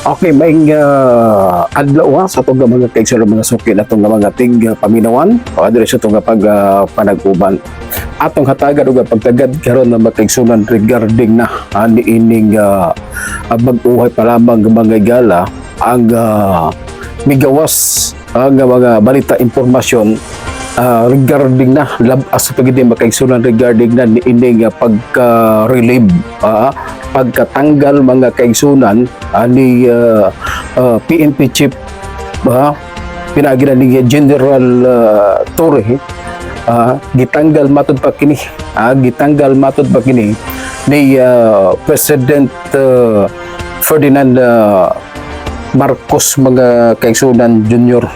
Okay, may adlaw ha, sa atong mga kaigsuonan, mga suki natong mga tig paminawan o diri sa atong pag panag-uban. Atong hatagan og pagtagad karon na, mga kaigsuonan, regarding na ani ining bag-uhay pa lamang, mga higala, ang migawas ang mga balita, impormasyon regarding na labas sa pagidi, mga kaigsuonan, regarding na ni ining pagka-relieve, pagkatanggal, mga kaigsunan, ni PNP Chief pinaagi na ni General Torre. Gitanggal matod pa kini, gitanggal matod pa kini ni President Ferdinand Marcos, mga kaigsunan, Junior.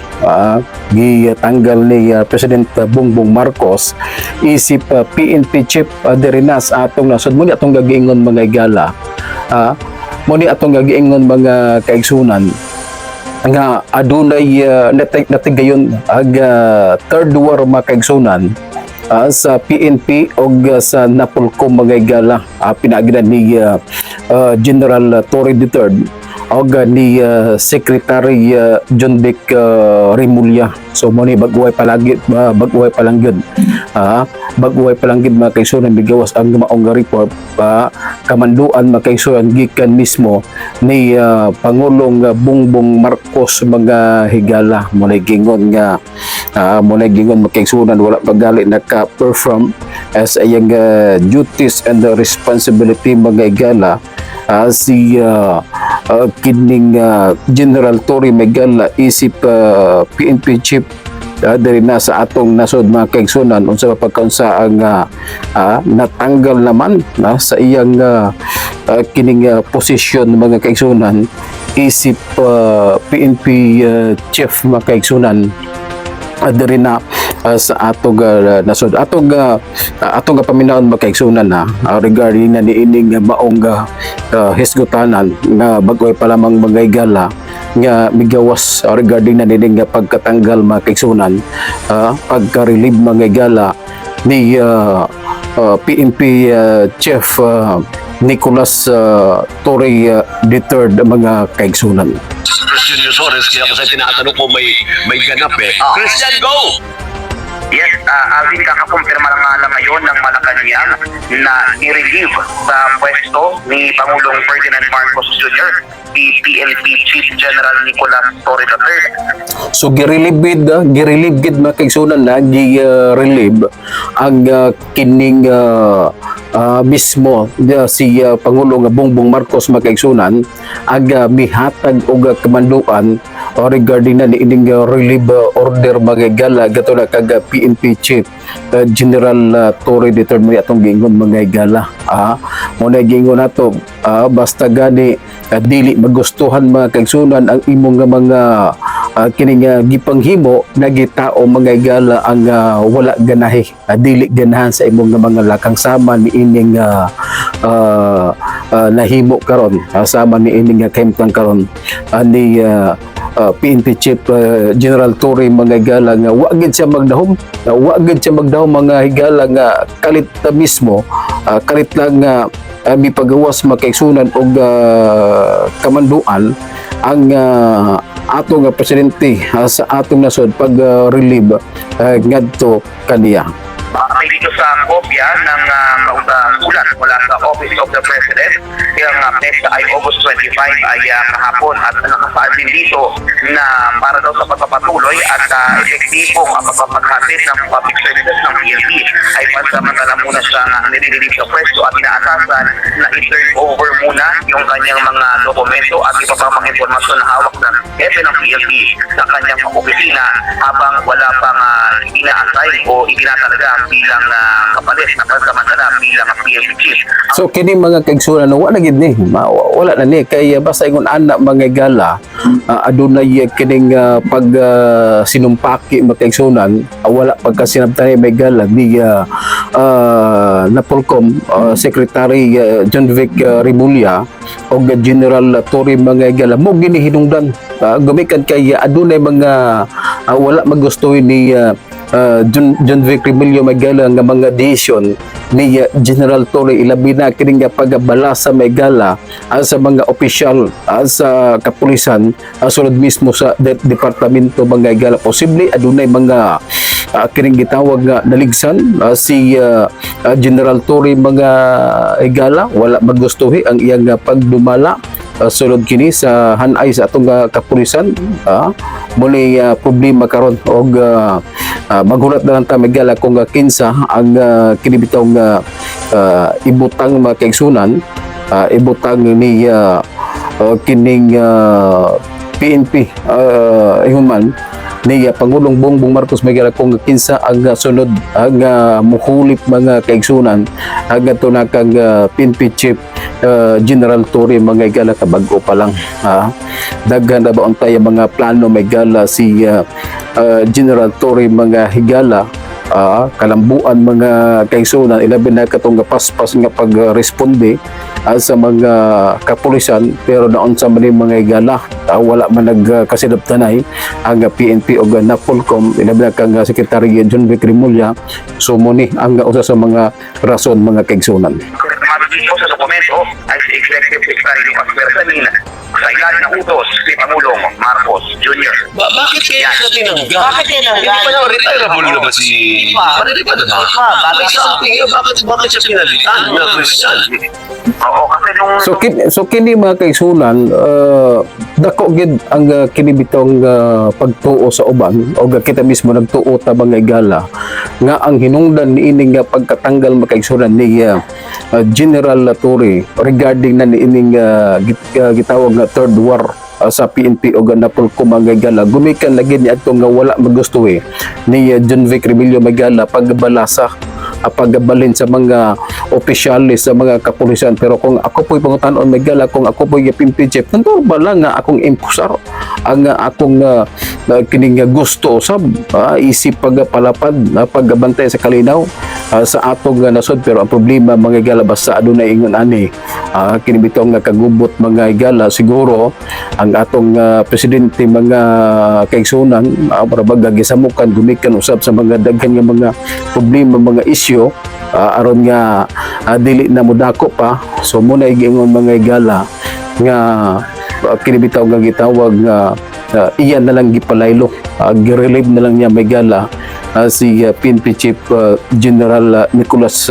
Gitanggal ni President Bongbong Marcos isip PNP Chief diri na sa atong nasod. Mo ni atong gagiingon, mga igala, mo ni atong gagiingon, mga kaigsunan, nga adunay natigayon ag third war, mga kaigsunan, sa PNP og sa Napolcom, mga igala, pinaagi na ni General Torre III og ni Secretary Jonvic Remulla. So mo ni bag-uhay palagi, bag-uhay pa lang gyud. Bag-uhay pa lang gyud, mga kaigsunan, migawas ang maong report pa kamanduan, mga kaigsunan, gikan mismo ni Pangulong Bongbong Marcos, mga higala. Mo na gingon nga mo na gingon, mga kaigsunan, wala pa gali naka-perform as iyang duties and the responsibility, mga higala, si kining General Torre Megala isip PNP Chief diri na sa atong nasod, mga kaigsunan. Unsa pa pagkaunsa ang natanggal naman na sa iyang kining posisyon, mga kaigsunan, isip PNP Chief, mga kaigsunan, diri na sa atong nasod. Atong paminawon, mga kaigsunan, na regarding na niining maong hisgutanan nga bag-oy pa lamang, mga higala, nga migawas regarding na niining pagkatanggal, mga kaigsunan, pagka-relieve, mga higala, ni PNP Chief Nicolas Torre III, mga kaigsunan. Christian Yusores, kaya kasi tinatanong ko may ganap eh. Christian, go! Yes, Alvin, kakakumpirma lang nga lang ngayon ng Malacanang na i-relieve sa pwesto ni Pangulong Ferdinand Marcos Jr. si PNP Chief General Nicolas Torre III. So girelieve girelieve gid, mga kaigsunan, na gi-relieve ang kining mismo si Pangulong Bongbong Marcos, mga kaigsunan, ag mihatag og kamanduan regarding na niining relieve order, mga higala, gato na kag PNP Chief General Torre III. Mo atong giingon, mga higala, mo na giingon nato, basta gani dili magustuhan, mga kaigsunan, ang imong nga mga kining gipanghimo nagitao, mga higala, ang wala ganahi, dili ganahan sa imong nga mga lakang sama niining nahimo karon, sama niining kahimtang karon ni PNP Chief General Torre, mga higala, nga wa gid siya magdahom, wa gid siya magdahom, mga higala, nga kalit mismo, kalit lang nga mipagawas, mga kaigsunan, og kamanduan ang atong presidente sa atong nasod pag relieve ngadto kaniya. May dito sa kopya ng ulat mula sa Office of the President. Yung petsa ay August 25 ay kahapon at nakasaad din dito na para daw sa pagpapatuloy at epektibong pagpapaghatid ng public services ng PNP ay pansamantala muna siyang nire-relieve sa pwesto at inaatasan na i-turn over muna yung kanyang mga dokumento at iba pang mga impormasyon na hawak ng hepe ng PNP sa kanyang opisina habang wala pang ina-assign o itinatalaga bilang kapalit na pansamantala bilang PNP chief. So kini, mga kaigsunan, no, wala gid ni. Wala na ni kay basta ingon ana, mga higala, adunay kining pag sinumpaki, mga kaigsunan, wala pagkasinabtan ni mga higala ni Napolcom Secretary John Vic Remulla og General Torre, mga higala, mo gini hinungdan gumikan kay adunay mga wala magustuhin ni John Vic Remulla Megala nga mga desisyon ni General Torre, ilabi na kini nga pagabala sa Megala sa mga opisyal sa kapulisan, sulod mismo sa departamento, mga higala. Posible adunay mga kining gitawag nga naligsan si General Torre, mga higala, wala magustuhi ang iyang pagdumala sulod kini sa hanay sa atong kapulisan. Muli problema karon og maghulat na lang ta, Megala, kung kinsa ang kini bitawng ibutang, mga kaigsunan, ibutang ni kining PNP ingon man ni Pangulong Bongbong Marcos, Megala, kung kinsa ang sunod ang muhulip, mga kaigsunan, ang tunakang PNP Chief General Torre, mga higala. Kabag-o pa lang, ha? Daghan na ba untay ang mga plano, Megala, si General Torre, mga higala, kalambuan, mga kaigsunan, ilabi na katong paspas nga pagresponde sa mga kapulisan. Pero naunsa man ni, mga higala, wala man nagkasinabtanay ang PNP o NAPOLCOM, ilabi na kang Secretary John Vic Remulla. So mo ni ang usa sa mga rason, mga kaigsunan. Kumpirmado dito sa dokumento ay si Executive Secretary Lucas Bersamin sa ilalim ng utos ni Pangulong Marcos Jr. Bakit kaya siya tinanggal? Bakit tinanggal? Hindi pa na retirable na ba si? Hindi pa. Hindi pa na. Pa, bago May pa. something, eh, bakit siya pinalitan na, Christian? Oo, kasi nung So kini, mga kaigsunan, dako gid ang kini bitong pagtuo sa uban o kita mismo nagtuo ta, mga higala, nga ang hinungdan niini nga pagkatanggal, mga kaigsunan, ni General Torre regarding na niining gitawag nga third war sa PNP o NAPOLCOM, mga higala, gumikan lagi ni adto nga wala magustuhi ni John Vic Remulla, Megala, pagbalasa, paggabalin sa mga opisyalis sa mga kapulisan. Pero kung ako po'y pangutanon, Megala, kung ako po'y PNP chief, nandun ba lang nga akong impusar ang akong kining gusto usab, isip pagpalapad, paggabantay sa kalinaw sa atong nasod. Pero ang problema, mga higala, basta adunay ingon ani kini bitong nga kagubot, mga higala, siguro ang atong presidente, mga kaigsunan, para baga gisamukan gumikan usab sa mga daghan nga mga problema, mga isyu, aron nga dili na modako pa. So muna giingon, mga higala, nga kini bitaw nga gitawag nga iyan na lang gipalaylo, girelieve na lang niya, Megala, si PNP Chief General Nicolas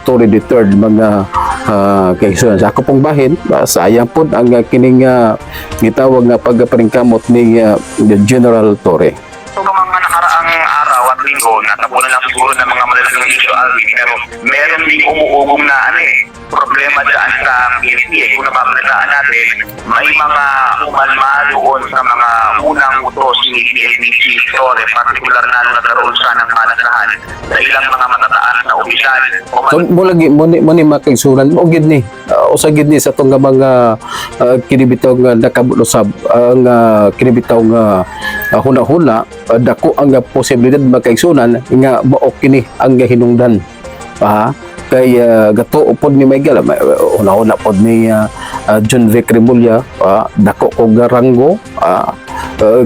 Torre III, mga kaigsunan. Sa ako pong bahin, sayang po ang kining gitawag nga pagparingkamot ni General Torre. So, mga nakaraang araw at linggo, natapunan lang siguro ng mga malalaking issue, Alvin, pero meron ding umuugong na ano eh, problema dyan sa PNP eh. Kung napapalitaan natin, may mga umalma doon sa mga unang utos ni PNP Chief Torre, particular na nung nagkaroon siya ng malakahan sa ilang mga matataas na opisyal. O So mo lagi mo ni, mga kaigsunan, mo gid ni usa gid ni sa atong nga mga kini bitaw nga nakabot usab ang kini bitaw nga huna-huna, dako ang posibilidad, mga kaigsunan, nga mao kini ang hinungdan pa kay gato pod ni Miguel, una-una pod ni John Vic Remulla, dako og ranggo,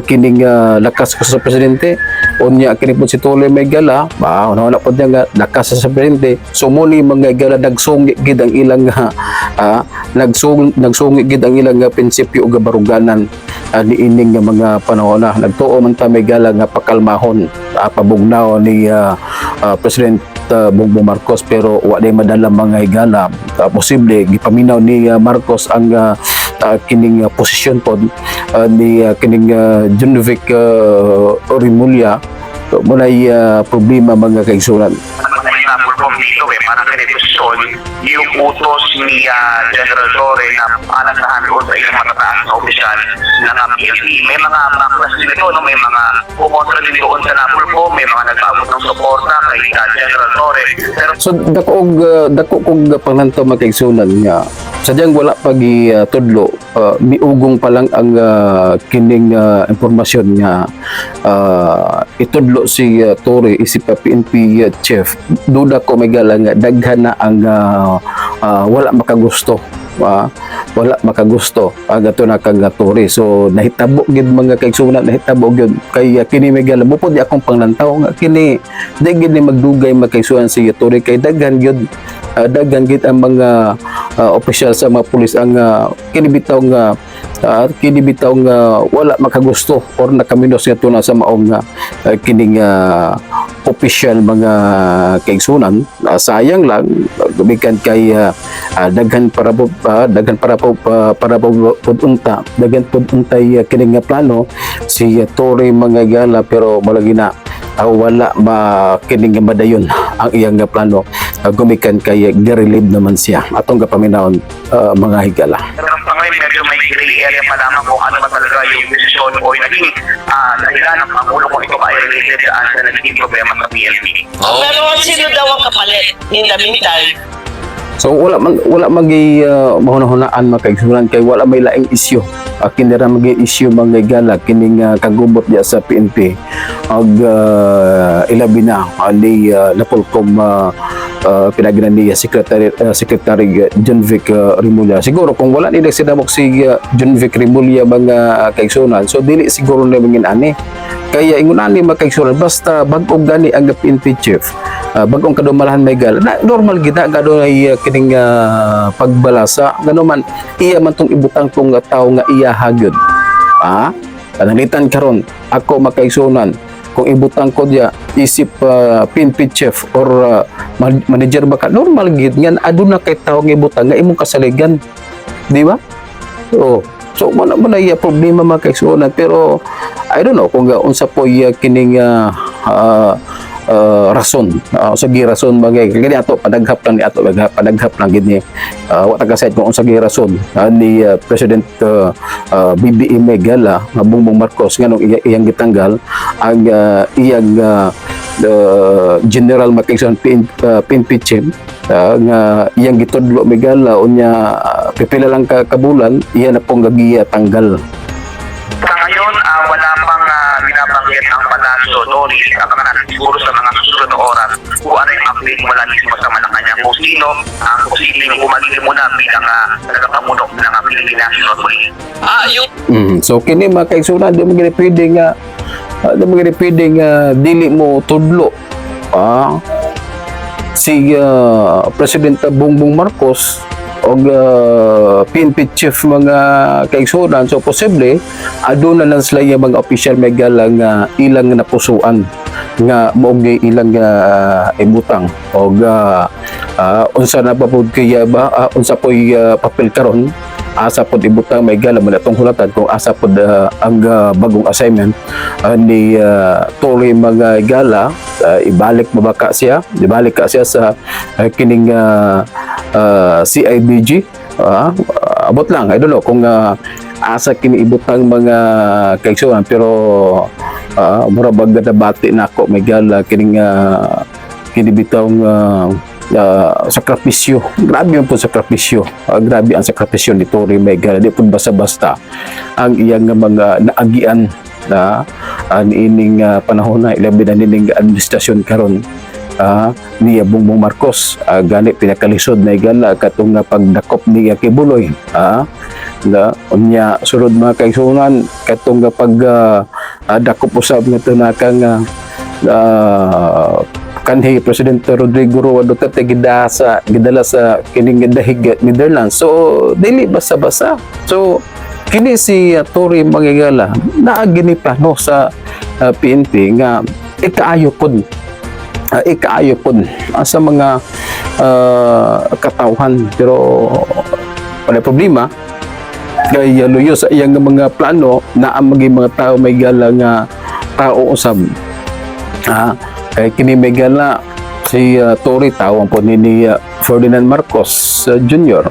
kining lakas ko sa presidente. Unya kini pod si Torre, Miguel, una-una pod niya nga lakas sa presidente. So mo ni, mga higala, nagsungi gid ang ilang nagsungi gid ang ilang prinsipyo ug baruganan niining nga mga panahon na nagtuo man ta, Miguel, nga pakalmahon, pabugnaw ni President Bongbong Marcos, pero wa day madala, mga higala. Posible gipaminaw ni Marcos ang kining posisyon pod ni kining John Vic Remulla. So, muna'y problema, mga kaigsunan. May NAPOLCOM dito eh, parang kinekwestiyon yung utos ni General Torre na palasahan doon sa ilang matataas na opisyal ng PNP. May mga backlash din ito, no? May mga kukontra din doon sa NAPOLCOM, may mga nag-aabot ng suporta kay General Torre. Pero So dako kog panganto, mga kaigsunan, nga sadyang wala pa tudlo, miugong pa lang ang kining impormasyon nga itudlo si Torre isip pa PNP chief, duda ko, may nga daghan na ang wala makagusto. Wala makagusto ang ato na kang Torre. So nahitabo gid, mga kaigsuonan, nahitabo gyud kay kini may gala mo di akong panglantaw nga kini di gid ni magdugay, mga kaigsuonan, si Torre kay daghan gid ang mga opisyal sa mga pulis ang kini bitaw nga wala makagusto or nakaminos nga tuna sa maong kining opisyal, mga kaigsunan. Sayang lang gumikan kay daghan para po pud unta, daghan pud untay kining nga plano si Torre, mga gala, pero malagi na wala ma kining nga madayon ang iyang nga plano gumikan kay girelieve naman siya. Atong gapaminawon, mga higala. Pero sa ngayon, medyo may gray area pa lamang kung ano ba talaga yung desisyon o yung naging dahilan ng Pangulo, kung ito ba ay related sa naging problema sa PNP. Oh. Pero sino daw ang kapalit in the meantime? So wala magi mahunahunaan, mga kaigsuonan, kay wala may laing isyu. Kini ra magi issue, mga higala, kining kagubot diya sa PNP ag ilabi na ni Napolcom pinagi na niya Secretary John Vic Remulla. Siguro kung wala ni nagsidamok si John Vic Remulla, mga kaigsuonan, so dili siguro na mangin ani. Kaya ingon ani, mga kaigsuonan, basta bag-o gani ang PNP chief, bag-ong kadumalahan may gala na, normal gid nga adunay kining pagbalasa, ngano man iya man tong ibutang tong tawo nga iya hagyod. Pananglitan karon ako, makaigsuonan, kung ibutang ko diya isip PNP chief or manager ba ka, normal gid nga aduna kay tawo nga ibutang nga imong kasaligan, di ba? Oh. So mo na iya problema, mga kaigsuonan, pero I don't know kung unsa po iya kining rason, sa rason bagay kani ato padaghap lang ni ato padaghap lang gid ni wa ta kasayod kung unsa gi rason ni President BBM Megala nga Bongbong Marcos nganong iyang gitanggal ang iyang General Mackinson PNP chief nga iyang gitudlo megala, unya pipila lang ka kabulan iya na pong gagiya tanggal. Sa ngayon, wala pang binabanggit ang palasyo, Doris. Abangan natin siguro sa mga susunod na oras kung ano yung update mula mismo sa Malacanang, kung sino ang posibleng pumalit muna bilang tagapangulo ng Philippine National Police. Yung So kini, mga kaigsuonan, di mo gini pwede nga dili mo tudlo si President Bongbong Marcos og PNP chief, mga kaigsuonan. So posible aduna lang sila yung mga official megala nga ilang napusuan nga mao gyud ilang ibutang og unsa na ba pud kaya ba unsa po'y papel karon, asa pod ibutang may gala mo na itong hulatan kung asa pod ang bagong assignment ni Torre, mga gala. Ibalik ba ka siya, ibalik ka siya sa kining CIDG? Abot lang, I don't know kung asa kini ibutang, mga kaigsuonan, pero mura bag bati nako may gala kining kini bitawng sakripisyo. Grabe yung po sakripisyo. Grabe ang sakripisyo ni Torre Megala. Di po basta-basta ang iyang nga mga naagian na ining panahon na ilabi na nining administrasyon karon ni Bongbong Marcos. Gani pinakalisod na igala katong nga pagdakop niya Quiboloy na unya sulod, mga kaigsuonan, katong nga pag dakop usab nga tunaka nga kanhi President Rodrigo Roa Duterte gidala sa kining dahig Netherlands. So dili basta-basta. So kini si Torre Mangigala naa gini plano sa PNP nga ikaayo pod sa mga katawhan, pero wala problema kay luyo sa iyang mga plano na ang maging mga tao may gala nga tao usab. Kay kini may gala si Torre tawang po ni Ferdinand Marcos Jr.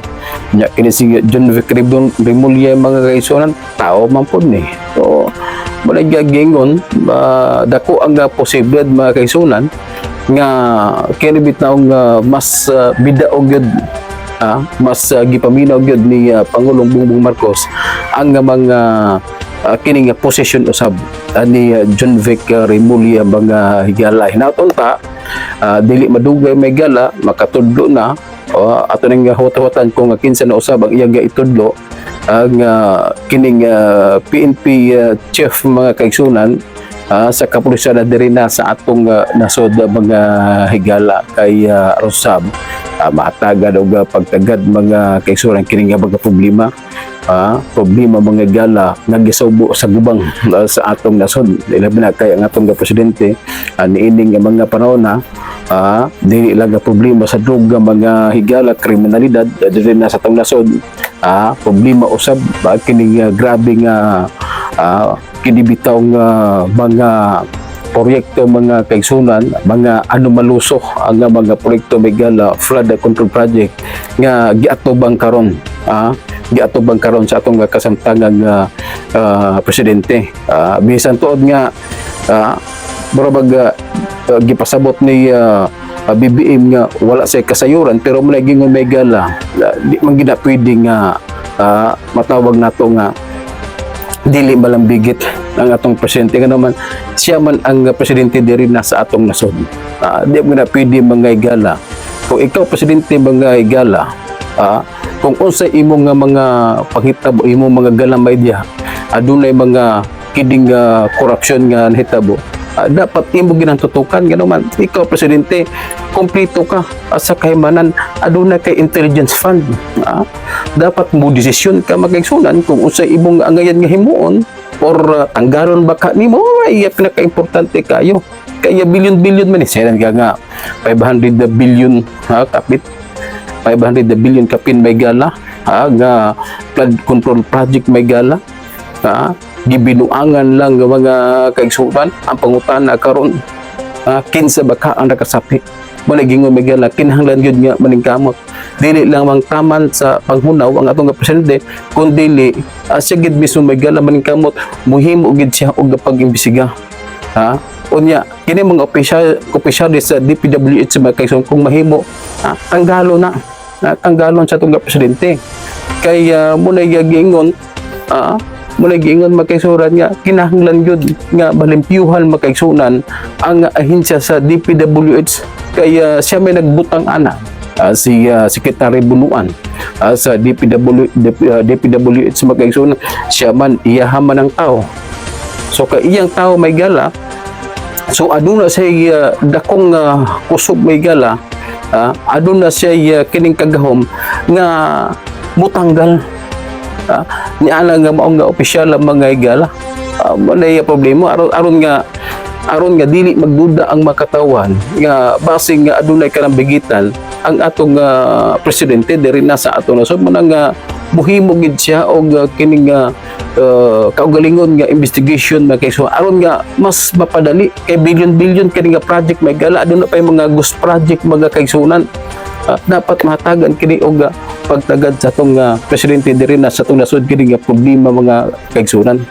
Nya kini si John Vic Remulla, mga kaigsuonan, tao man po ni. So wala gagingon dako ang posibilidad, mga kaigsuonan, nga kini bitaw nga mas bidaog gyud, mas gipaminaw gyud ni Pangulong Bongbong Marcos ang mga kini nga posisyon usab ni John Vic Remulla, mga higala. Hinaton ta dili madugay may gala makatudlo na. O, ato ning huwat-huwatan kung kinsa na usab ang iyang itudlo ang kining PNP chief, mga kaigsunan, sa kapulisan na diri na sa atong nasod, mga higala, kay usab maatagan og pagtagad, mga kaigsunan, kining nga mga problema, problema, mga higala, nga gisubo sa gubang sa atong nasod, labi na kay ang atong nga presidente niining nga mga panahon na dili lang nga problema sa droga, mga higala, kriminalidad diri na sa atong nasod, problema usab ba kining grabe nga kinibitaw nga mga proyekto, mga kaigsunan, mga anomaluso ang mga proyekto, mga flood control project nga giatubang karon, giatubang karon sa atong kasamtangang presidente. Bisan tuod nga mura bag gipasabot ni BBM nga wala say kasayuran, pero mao gingon, may gala, di man gina pwede nga matawag nato nga dili malambigit ang atong presidente, nga naman siya man ang presidente diri na sa atong nasod. Di mo na pwede, mga higala. Kung ikaw presidente, mga higala, kung unsay imong nga mga panghitabo, imong mga galamay diha, adunay mga kidding corruption nga nahitabo, dapat imo ginang tutukan, nga naman ikaw presidente, kompleto ka sa kahimanan, aduna kay intelligence fund. Dapat mo desisyon ka, magaigsunan, kung unsay imong angayan nga himuon or tanggalon ba ka nimo ay pinaka-importante kayo kaya billion-billion man eh. Siya ka nga 500 billion, ha, kapit 500 billion kapin may gala, ha, nga flood control project, may gala, ha, gibinuangan lang nga mga kaigsunan. Ang pangutana karon, kinsa ba ka ang nakasapi? Mo gingon, may gala, kinahanglan gyud nga maningkamot, dili lang mang taman sa panghunaw ang atong nga presidente, kun dili siya gid mismo, may gala, maningkamot, muhimo gid siya og pag-imbestiga, ha. Unya kini mga opisyal opisyalis sa DPWH, mga kaigsunan, kung mahimo, tanggalo na, tanggalon sa atong nga presidente, kay muna giingon, muna giingon, makaigsunan, nga kinahanglan gyud nga malimpyuhan, makaigsunan, ang ahensya sa DPWH, kay siya may nagbutang ana, si Secretary Bunuan sa DPWH, makaigsunan, siya man, iyaha man ang tao. So kay iyang tao, may gala, so aduna siya dakong kusog, may gala, aduna siya kining kagahom nga mutanggal niana nga mao nga opisyal ang mga higala. Walay problema aron nga dili magduda ang makatawan nga basing nga adunay kalambigitan ang atong presidente diri na sa ato na. So mo nga muhimo gid siya og kining kaugalingon nga investigation, mga kayso, aron nga mas mapadali, kay billion billion kini nga project, may gala, aduna pa yung mga ghost project, mga kaigsunan. Dapat mahatagan kini og pagtagad sa atong presidente diri na sa atong nasod kini nga problema, mga kaigsunan.